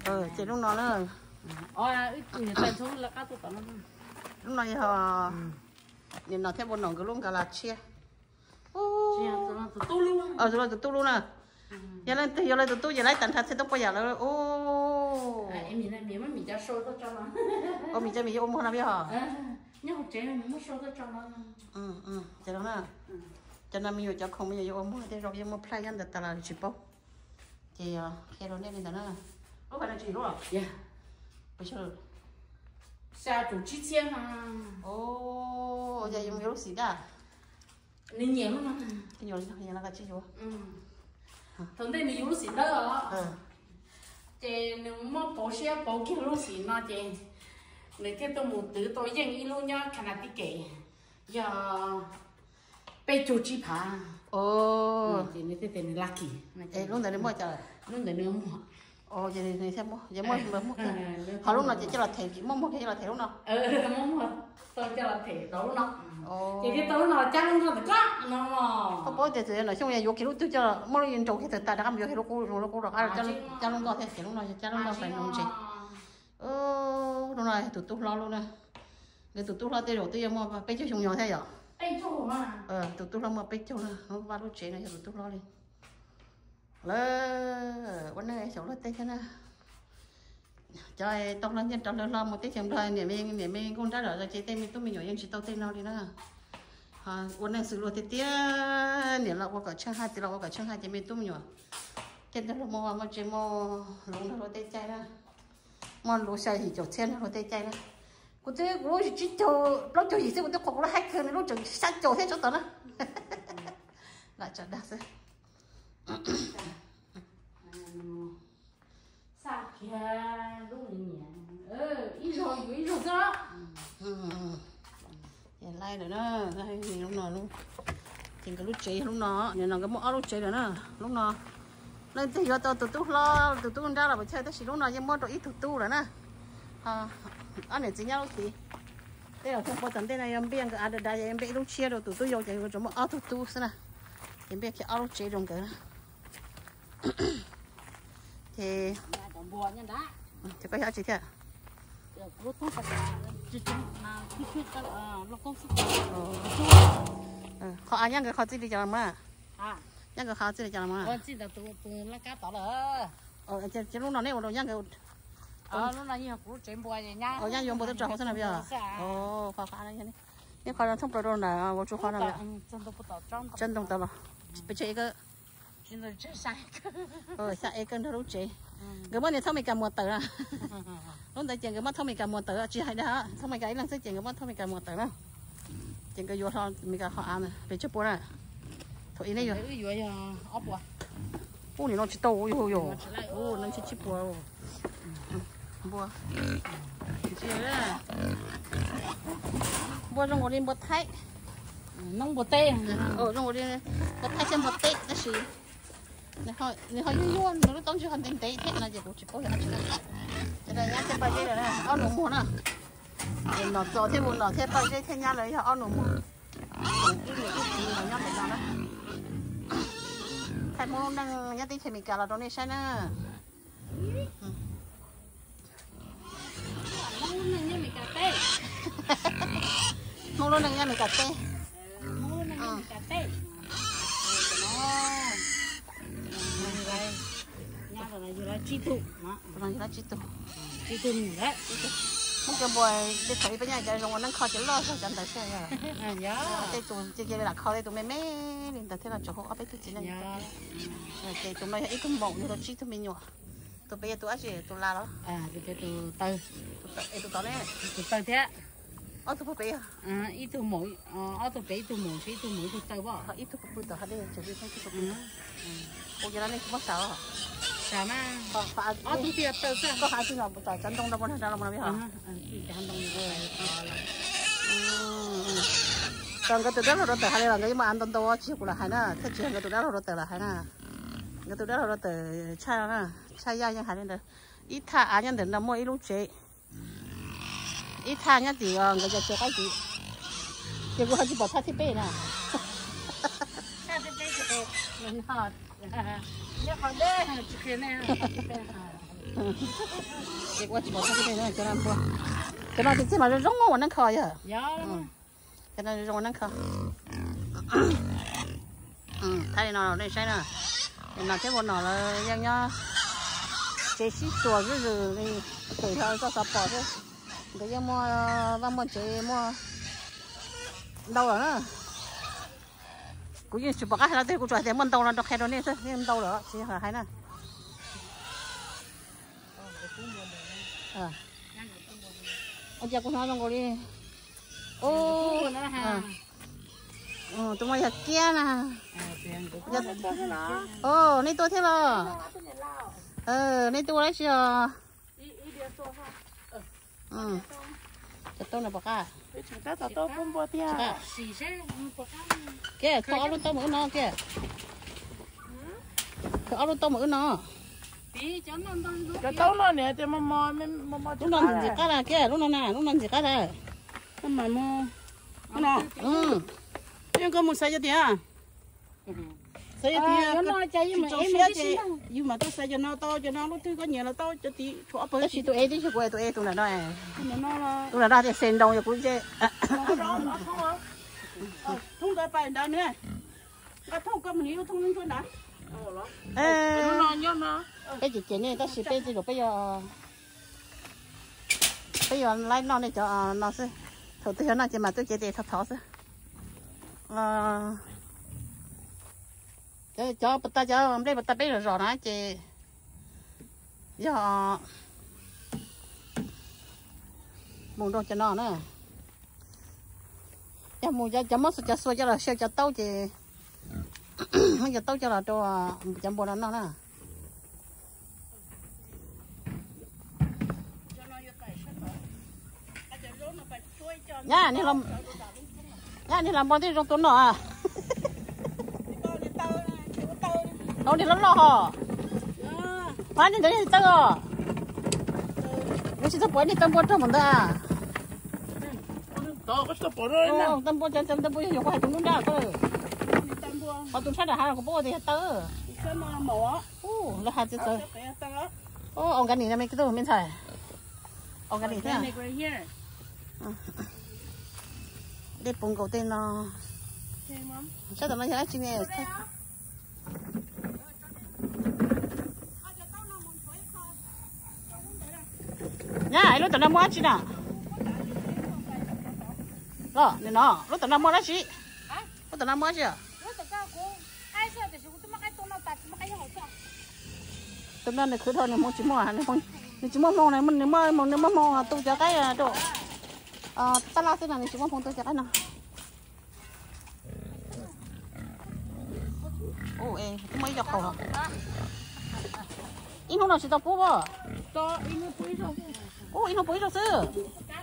Ces lub no na, lub no yog nim no thiab ua no nkawd lub nkas las tshiab. Tus tub lub na, yog leej twg yuav lawv tus tub ces lawv tag nrho txhia tub poj yam lawv. Ua mis cov mis yuav ua muag no yog. Ces no na, cov no me nyuam cov khoom me nyuam yuav ua muag tej zaum yeej muaj plhaij nyob ntawd tas los tsis paub. Ces qhia rau nej li ntawd na. Lub no tsis lub los? Xya caum tsib txhiab no. Yog yuav lub xim dab. Nws nyiam lub no. Thaum ntej nws yuav lub xim dawb os, ces nws muab pauv siab pauv kiag lub xim no ces nws thiaj tuaj mus twv tau yeej ib lub nyob Connecticut, yog peb caug tsib phav. Ces nws thiaj tias nws lucky. Lub ntawd nws muaj, lub ntawd nws muaj. Ho lub no ces coj los them, muaj muag kiag coj los them lub no. Muaj muag tau coj los them tau lub no. Ces thiaj tau lub no cab lub nkoj ntawm ko no. Koj paub tias txawm yog Nom Xyooj yuav kiag lub twg coj, muab lub nrau kiag tawm tas rov qab mus yuav kiag lub qub zoo lub qub rov qab cab lub nkoj thiab, ces lub no yog cab lub nkoj pais no mus tsev. Lub no yog tus tub hlob lub na. Nkawd tus tub hlob tej zaum twb yuav muaj peb caug xyoo yog thiab yom. Tus tub hlob muaj peb caug na, lub vaj lub tsev no yog tus tub hlob li. Lawv ua neej xyaum luag tej thiab na. Cov tau hlob nyiaj rov hlo mus teb chaws Nplog, niam me niam me nkauj nrab lawm ces tej me tub me nyuam yeej tsis tau tej no li na. Ua neej xws luag tiag tiag, niam los ua kom tsheej haj, txiv los ua kom tsheej haj ces me tub me nyuam thiaj ntag luag muaj vaj muaj tsev muaj luv nrog luag tej caij na. Muaj luv xya yim caum txhiab nrog luag tej caij na. Kuv twb kuv lub tsib caug plaub caug yim xwb kuv twb qhuas kuv lub haib kawg, nws lub tseem xya caum thiab tsob tod na. Lam tsam dag xwb. Ces laij lawm na, lub no, ces nkawd lub tsev yog lub no, nim no nkawd muaj ob lub tsev lawm na. Lub no leej twg yuav tau tus tub hlob tus tub nrab los puas chawj, tab sis lub no yeej muab rau ib tug tub lawm na. Ob niam txiv nyob lub tid, tej zaum thiaj pua tom ntej no yog npiaj nkawd av dav dav ces npiaj ib lub tshiab rau tus tub yau ces nkawd tsuas muaj ob tug tub xwb na. Ces npiaj kiag ob lub tsev rau nkawd na. Ces ces koj yog dab tsi thiab? Qhov av nyob nkawd qhov txij li cas los mas? Nyob nkawd qhov txij li cas los mas? Ces lub no neb ua rau nyob nkawd, nyob yuav npua tuaj tso hauv xwb no yog? Qhov av neb qhov thoob plaws rau ntawm ua tsu qhov no, tsaw ntoo tau los? Pes tsawg acre? Xya acre nrog lub tsev. Nkawd muab niag thauj Meskas muas tawm na. Lub ntawd ces nkawd muab thauj Meskas muas tawm, tsis hais dag, thauj Meskas ib leeg xwb ces nkawd muab thauj Meskas muas tawm na. Ces nkawd yuav hlo Meskas qhov av na, pes tsawg pua na? Thaum ib neb yuav, ub, nim no tsis tau yus yus, ub, nees tsib pua. Npua, npua zoo nkaus li npua thaib. Npua teb, zoo nkaus li npua thaib thiab npua teb tab sis nws ho yuag yuag, nws lub taub ntswg ho ntev ntev thiab no ces kuv tsis paub yog dab tsi na. Ces nyab thiab Paj Zeb lawm na, ob nus muag na. Nom Txos thiab Vus Nom thiab Paj Zeb thiab nyab lawv yog ob nus muag. Ib niam ib txiv los nyob pem no na. Thaij Hmoob lub neej nyob teb chaws Amelikas los rau nej saib na. Hmoob lub neej nyob Amelikas teb. Tsib tug. Hmoob cov npua tej thaum ub peb nyob cov zoo ua neej kho cov loj zog cov ntawd xwb. Tej tus cia li lam kho tej tus me me li ntawd thiab los tseem hu ob peb tug txiv neej. Ces tus no yog ib tug maum nrog rau tsib tug me nyuam. Tus pem yog tus dab tsi, tus las los? Tus tod ne? Tus taw thiab. Ob tug puag pem yog? Ib tug maum, ob tug pem ib tug maum, ib tug maum ib tug taw, ib tug pw tom hav dej, ib tug pw. Ua yog no nej tsis muab sav? Sav na. Ob tug tiag taw xwb. Koj hais txij no tom cov ntoo no puas nrog rau los? Txog nkawd tus dab laug rau tawm hais li los nkawd yeej muaj av ntau ntau tsis yog kuv lam hais na, thiaj tsis yog nkawd tus dab laug rau tawm lam hais na. Nkawd tus dab laug rau tawm tshaj na, tshaj yaj yeej hais li ntawd. Ib thaj av nyob ntawm no muaj ib lub tsev. Ib thaj nyob tim nkawd cov tsev qaib tid. Ces kuv ho tsis pom thaj thib peb na. Nyob qhov deb tsis qhia nej, thaj thib peb. Ces ua tsis pom tag, cov no txiaj mas zoo zoo ua neeb kho yog. Cov no zoo ua neeb kho. Thaij li no nej saib na. Nim no thiab ua no lawv yeej nyob tsev sib tsuas zuj zus li, tes hlo txoj xov pom xwb. Nkawd yeej muaj vaj muaj tsev muaj ntau lawm na. Kuv yeej tsis pom qab hais los twg, kuv tsuas hais tias muaj ntau no rau qhia rau nej xwb, yeej ntau lawm tsis yog hais na. Ua cas kuv hnov zoo nkaus li, tus muaj yog kiab na. Nej tuaj thiab los? Nej tuaj ua dab tsi os? Cov tauj no pom qab. Kiag, thauj ob lub tauj mus wb no kiag. Thauj ob lub tauj mus wb no. Cov tauj no niam tias mos mos, lub no ntxim qab na kiag, lub no na, lub no ntxim qab na. Koj mus xav cov tias, xav cov tias tsis txaus siab ces yus mam tuaj xav cov no tau, cov no lub twg koj nyiam los tau, cov tid tshuav ob pawg. Tab sis tus ev tib si kuv tus ev tus ntawm no, tus ntawm no tias xes nroo yog kuv ntshe. Thoob ntawd pais ntawd ne, nqa thoob koj mus li thoob ntsuab ntawd. Peb ces ces nej tab sis peb tej zaum peb yuav, peb yuav laib noj nej cov no xwb. Thaum twg yog noj ces mam tuaj cev tes thov thov xwb. Cov puas tas, cov nplej puas tas peb zom zos na ces yog mus rau cov no na. Yog mus cov mob cov xuas coj los xyaw cov taub ces muab cov taub coj los rau cov npua no noj na. Nyab, niag los npua twb zoo tua noj. Hauv niag loj loj hos. Pab niag ntawd yog tawb os. Yuav tsis txhob pom niag tawb npua rog mus ntawd. Tawb npua, tawb npua yog yuav kuv hais tus nruab nrab ko. Qhov tus tshab nram hav kuv paub tias yog tawb. Lawv hais tias tawb. Organic no me tus me ntxhais. Organic thiab. Dej puv nkaus tej no. Saib tom no yog dab tsi ne? Nyab, lub tom no muaj dab tsi na? Los nim no lub tom no muaj dab tsi? Lub tom no muaj dab tsi? Tus no nws khwv dhau, nws hmoov tsis muaj, nws tsis muaj hmoo, nws muaj hmoo, nws muaj hmoo tu cov qaib rau tab laj xwb no, nws tsis muaj hmoo tu cov qaib no. Muaj ib co qau. Ib hnub no tsis tau pub as? Ib hnub pub ib zaug xwb.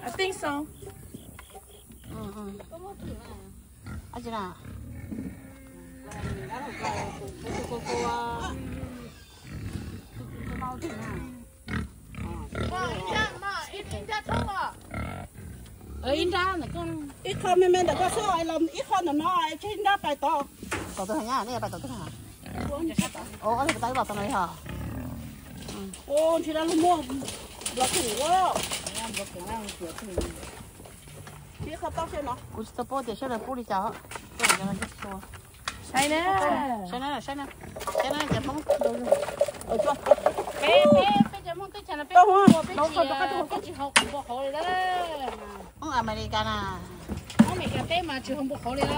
Dab tsi na? Ib qho me me ntawm koj xwb, ib qho ntawm no, tseg ib nrab pais tod. Tod twg nyab, nej pais tod twg? Ua li puas tau ib los tod no yog? Ntshe dab laug muaj nplov khoom. Kuv tsis tau paub tias sawv daws pub li cas. Saib na, saib na, saib na, cov Hmoob. Peb, peb, peb cov Hmoob teb chaws no peb, peb tsis, peb tsis haus npua qhauv li lawm. Hmoob Amelikas na. Hmoob Amelikas peb mas tsis haus npua qhauv li os.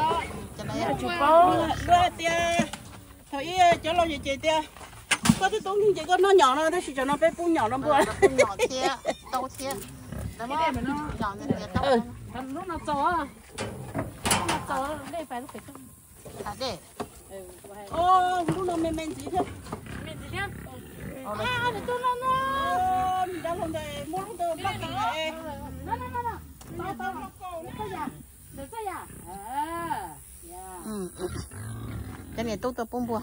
Tsis paub, luag tias thaum ub cov laus ces tias koj twb tub nkeeg ces koj noj nyom no, tab sis tsam no peb pub nyom no npua. Nyom thiab taub thiab. Lub no txaus, lub no txaus, dej pais lub pem toj. Dej. Lub no me me ntxiv thiab. Me ntxiv thiab. Nws tuaj no no. Nws dab laug ntawd muab lub ntawd npaj kiag. Cov niam tub tuaj pub npua.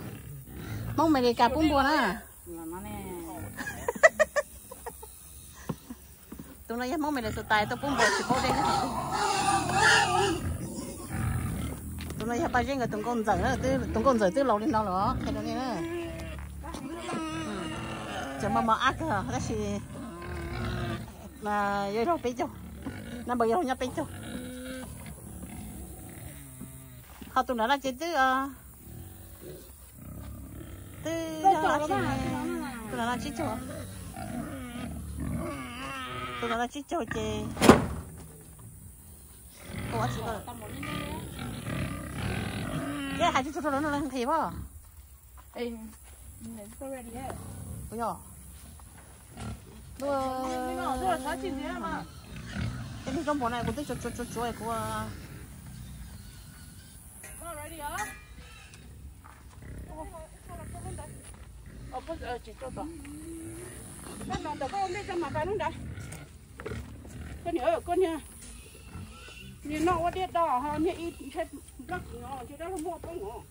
Hmoob Amelikas pub npua na. Tus no yog Hmoob Minnesota tuaj pub npua tsis paub dej. Tus no yog Paj Zeb nkawd tus nkauj ntxawm na, tus nkauj ntxawm twb laus li no los qhia rau nej na. Cov mos mos ab kawg tab sis yog laug peb caug, nab npawg yog laug nyob peb caug. Ho tus nrad no ces twb, twb, tus nrad no tsib caug, tus nrad no tsib caug ces ua tsis tau. Ces hais tsis tau rau lawv no lawv nqhis pob. Ua, ces nws zoo npaum na kuv twb tsuav tsuav tsuav kuv. Koj niam, koj niam, niag no ua diaj do ho niag ib ntshe nplog kis no ntshe dab laug muaj poob os.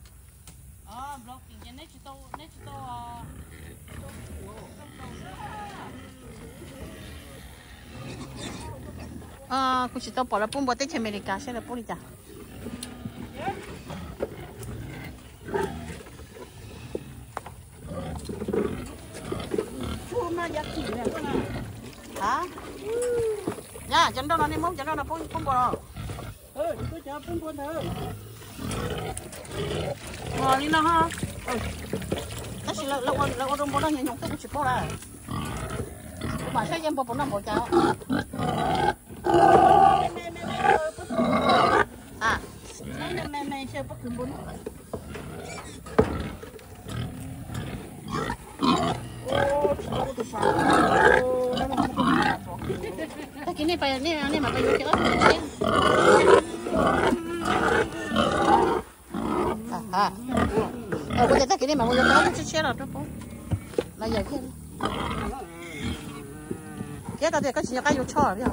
Kuv tsis tau pom lawv pub npua teb chaws Amelikas saib lawv pub li cas. A, cov nroj no nej muab cov nroj no pub npua los? Li no, tab sis lawv ua rau npua noj nyoos nyoos xwb kuv tsis paub lawm. Kuv mam saib yog npua puas noj npaum cas. Tag kis nej pais, nej mam pais yuav kiag ob tug tshiab. Kuv tias tag kis nej mam mus yuav kiag ob tug tshiab tshiab los rau pub. Los yawm kiag. Thiab tau tias koj tsis nco qab yuav tsho li os.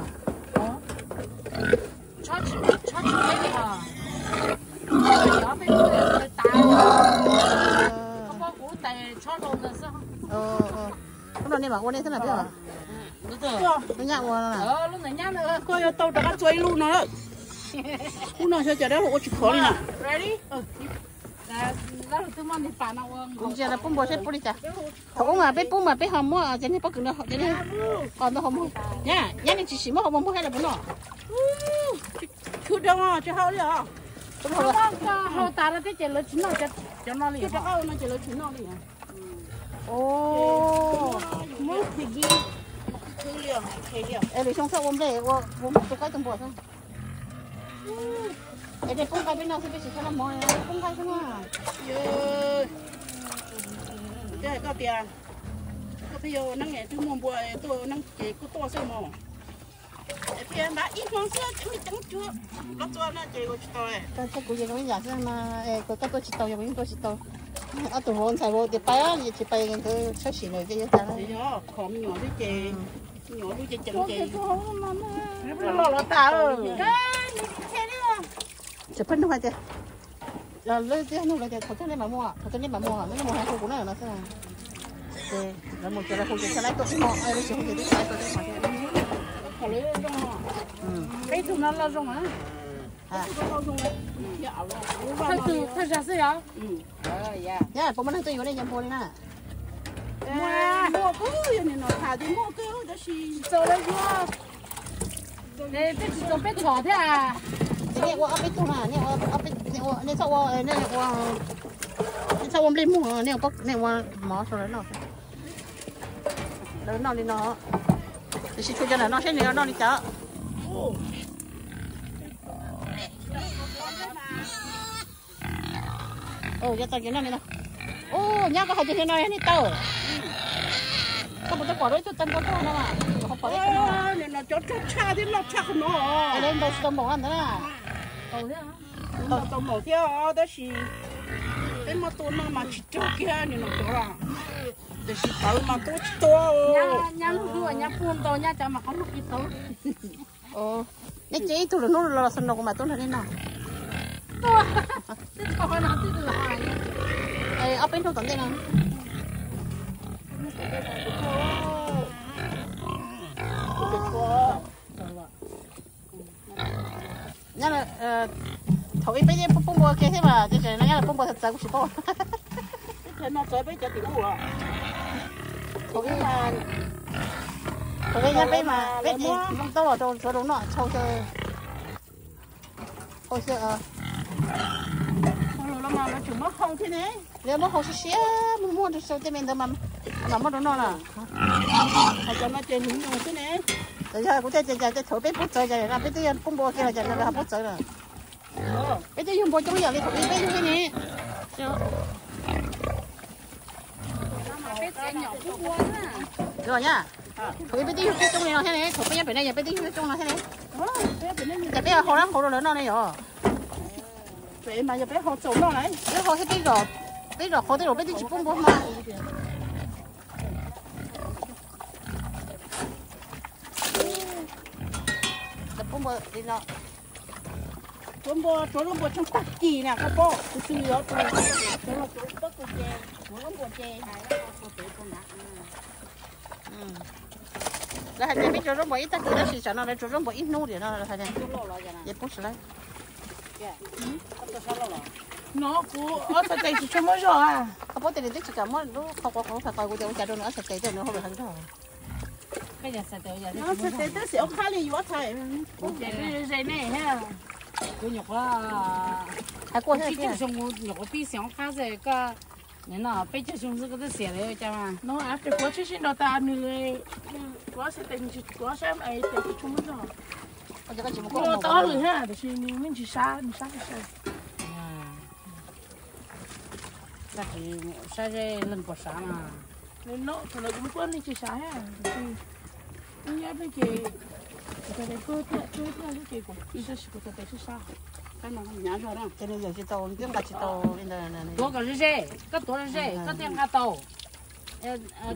Lub no nej mam ua nej thiab na peb os. Lub nyab ua no na. Koj yuav tau rov qab txua ib lub no lawm. Lub no xyov cas dab laug ua tsis khov li na. Kuv ntsia lawv pub npua seb pub li cas. Thaum ub mas peb pub mas peb ho muab cov niag pob kws no, cov niag qos ntawd ho muag. Nyab, nyab nej tsis sim muab ho muag muag thiab lawv puas noj? Tsis khwv doo tsis hau li os. Hau tas lawm thiab ces lawv tsis noj cov no li. Rov qab ua no ces lawv tsis noj li. Muab khwv li. Es lwm xyoo txhob ua nplej, ua tus qaib tus npua xwb. Es nej pub nqaij peb noj xwb peb tsis txhob noj mov, pub nqaij xwb na. Twb hais koj tias koj pheej yuav ua neeb es twb muaj npua tuaj ua neeb ces kuj tuaj xwb mog. Es thiaj npab ib hmo xwb tsis ceeb cuag los txua no ces ua tsis tau. Koj thiab kuv ces zoo ib yam xwb mas, koj tuaj tsis tau, kuv yeej tuaj tsis tau. Ob tug vauv ntxhais vauv tias pais, tsis pais nkawd tshawb sim lawm ces yuav tas. Khov me nyuam xwb ces, me nyuam lub ceev ceev ces loj los tas. Tseem pheej nug hais tias, lawv tib nug lawv tias thaum twg nej mam mus, thaum twg nej mam mus, nej mus hais hu kuv na no xwb. Ces lawv mus ces lawv hu ces tsis laiv tuaj ib hmo, lawv tsis hu ces twb tsis laiv tuaj ib hmo thiab. Peb tug no loj zoo na. Thawj zag xwb yog? Nyab, puas muaj neeg tuaj yuav nej cov npua li na? Muaj, muaj, yog nim no tham tias muaj kawg tab sis tsis txaus lawv yuav. Peb tsis txaus peb txhom thiab. Nej ua ob peb tug na, nej ua, nej txhob ua, nej ua, nej txhob ua nplej muag, nej ua mov rau lawv noj. Lawv noj li no, tiam sis tshuav cov ntawm no seb nws noj li cas. Ua tau cov no li no. Ua nyab, koj hais tias li no yog nej taw. Koj puas tau pom dua ib tug taw npua tuaj no? Nim no cov tshaj tshaj thiab loj tshaj qhov no. Lawv ntaus tsis tau npaum no ntawd na. Ntaus tau npaum thiab tab sis peb muab tua no mas tsis raug kiag nim no cov lawm. Tiam sis tawv mas tua tsis tua. Nyab lub hlub nyab puag ntau nyab cov mas qhov lub kiv tau. Nej cia ib tug lwm hnub los xav no kuv mam tuaj nrog nej noj. Ob peb hnub tom ntej no. Nyob, thaum ub peb yeej pub npua kiag thiab mas, tiam sis no nyob pub npua txawv txawv kuv tsis paub. Peb txawv no txawv peb cov tim ub. Thaum ub mas, thaum ub nyob peb mas peb ces zoo tau rau sawv daws noj tshau xyaw, hau xyaw, los muab hau siab siab muag muag rau xyaw tej me ntawd mas mam muab rau noj na. Hais cov no ces hnyuv nyuj xwb ne. Yog kuv thiaj tias cas thaum peb pub txawv cas no peb twb yog pub npua kiag los cas no lawv ho pub txawv na. Peb twb yug npua coob yam li thaum ub peb yug ne. Thaum ub peb twb yug coob coob li no thiab ne, thaum peb nyob pem ne yog peb twb yug coob no thiab ne. Ces peb hau dab qhuav rau lawv noj ne yom. Peb mas yog peb hau txaus noj lawm. Peb hau thiab peb zom, peb zom qhuav tej zaum peb twb tsis pub npua hmo. Pub npua li no. Tsuav npua, tsuav lub npua tsoo tag kis na koj paub, kuv twb yuav tus tsuav los tsuav pob kws ces tsuav lub npua ces. Lawv hais tias peb tsuav zaub npua ib tag kis tab sis tsam no lawv tsuav zaub npua ib hnub diam no lawv hais tias, ces pub tsis lawv. No kuv ob txhais tes tsis tshua muaj zog. Koj paub tias nws twb tsis kam muab lub qhov quav qhov qhov qhov kuv tias ua cas rau nws ob txhais tes tej nws hauj lwm heev zog. Ob txhais tes tab sis ob qab li yus ob txhais. Kuv ces ze nej thiab. Kuv nyuam qhuav, hais kuv tsib caug xyoo kuv nyuam qhuv pib xiam ob qab xwb koj, no peb caug xyoo xwb koj twb xiam lawm cas mas. No peb kuv tsib sib nrog tas nws, kuv ob txhais tes nws tsis, kuv ob sab tes tsis tshua muaj zog. Tau hauj lwm thiab tab sis nws me ntsis sab, nws sab sai. Tsis sab ze leej puas sav mas. Nws no thaum ntawd kuv kuaj nej tsis sav thiab, nyob nej ces kuv txhais tes tuag thiab tuag thiab xwb ces kuv ib sab kuv txhais tes sib sab. Ces nws yawm tsis tau, twb nqa tsis tau li ntawd. Tuav kom ze ze, koj tuav ze koj thiaj nqa tau.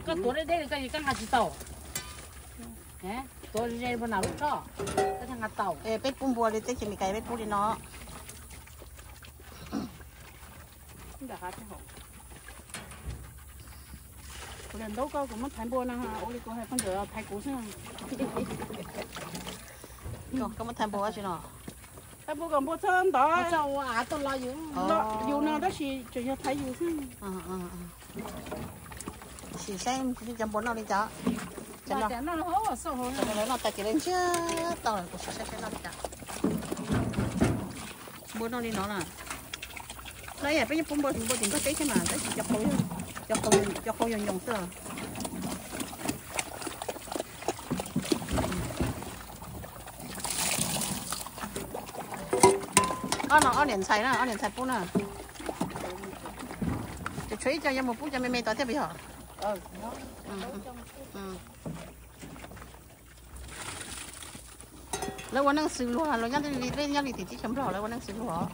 Koj tuav deb deb li koj, koj nqa tsis tau. Tuav ze ze npua nas lub tshoj, koj thiaj nqa tau. Peb pub npua li teb chaws Amelikas peb pub li no. Kuv lam ntaub koj, kuv muab thaiv npua no, ua li kuv hais koj ntawd thaiv kuv xwb. Koj muab thaiv npua dab tsi no? Thaiv npua kom npua txhob ntov. Txhob ua av tuaj lo yus. Lo yus no tab sis tseem yog thaiv yus xwb. Sim saib cov npua noj li cas. Cov no lawv noj tas ces lawv ntsiag to, kuv sim saib saib noj li cas. Npua noj li no na. No yog peb nyob pub npua, npua tim Nplog teb thiab mas tab sis cov qau, cov qau yoos yoos xwb. Ob no ob niam ntxhais na, ob niam ntxhais pub na. Ces tshuav ib co yuav mus pub cov me me tod thiab puas yog? Lawv ua neej xws luag los nyob li peb nyob li tim teb chaws Nplog lawv ua neej xws luag.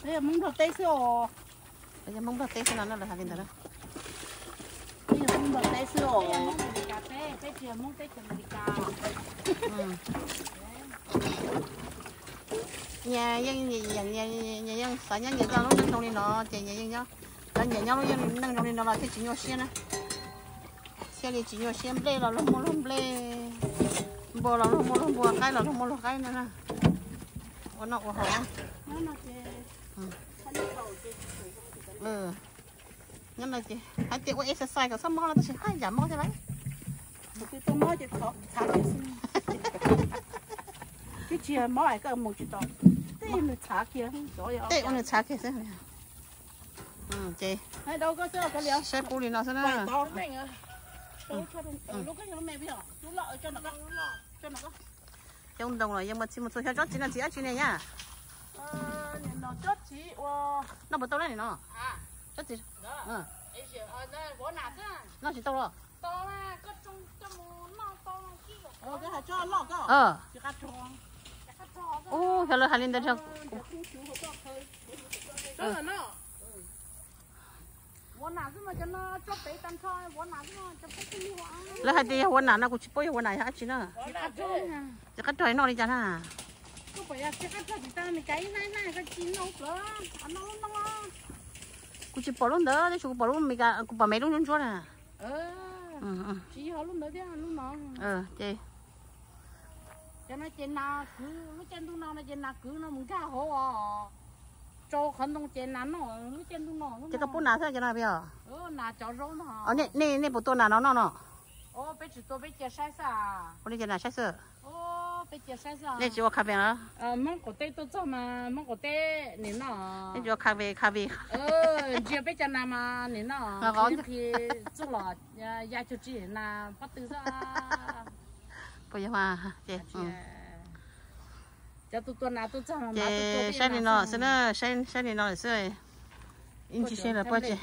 Peb yog Hmoob Nplog teb xwb os. Yog Hmoob Nplog teb xwb no lawv hais li ntawd na. Peb yog Hmoob Nplog teb xwb os. Nyias yeej, nyias yeej xav nyob nyias lub neej zoo li no ces nyias yeej nyob, cov nyias nyob lub neej zoo li no los thiaj tsis nyuaj siab na. Thiaj li tsis nyuaj siab, nplej los luag muaj luag nplej, npua los luag muaj luag npua, qaib los luag muaj luag qaib no na. Ua noj ua haus. Nyob no ces hais tias ua exercise kom txhob mob no tab sis haj yam mob thiab lauj. Twb tsis mob es koj mus tsis tau. Tej ua nws txhav kiag xwb. Ces saib pub li no xwb na. Coob ntoo los yeej muaj txhij mus txhua xyov tsob txiv no txiv dab tsi ne nyab? Noj puas tau na nim no? Tsob txiv noj tsis tau los? Ub, xyov lawv hais li ntawd. Lawv hais tias yog huav nam no kuv tsis paub yog huav nam yog dab tsi na. Txiv qab rog noj li cas na? Kuv tsis pom lub ntawd tab sis kuv pom lub Amelikas, kuv pom me lub ntsuab ntsuab na. Ces cov no ces nas kwv, lub caij ntuj no no ces nas kwv no mus nkag hauv os. Rau qhov ntoo ces nas noj lub caij ntuj no. Ces koj pub nas xwb ces no peb os. Nas cov zaub no. Nej puas tua nas no noj no? Peb tsis tua, peb cia saib xwb. Ua li ces nas saib xwb. Peb cia saib xwb. Nej tsis ua khav vej los? Hmoob qaum teb tuaj txog mas Hmoob qaum teb nim no. Nej tsis ua khav vej, khav vej. Ntsia peb cov nas mas nim no. Qhib txuj los ya cuag tsis nas pob tw xwb. Puas yog mas? Ces cov tus tua nas tuaj txog ces saib li no xwb na, saib li no lawm xwb. Ib ntsis seb lawv puas tsis.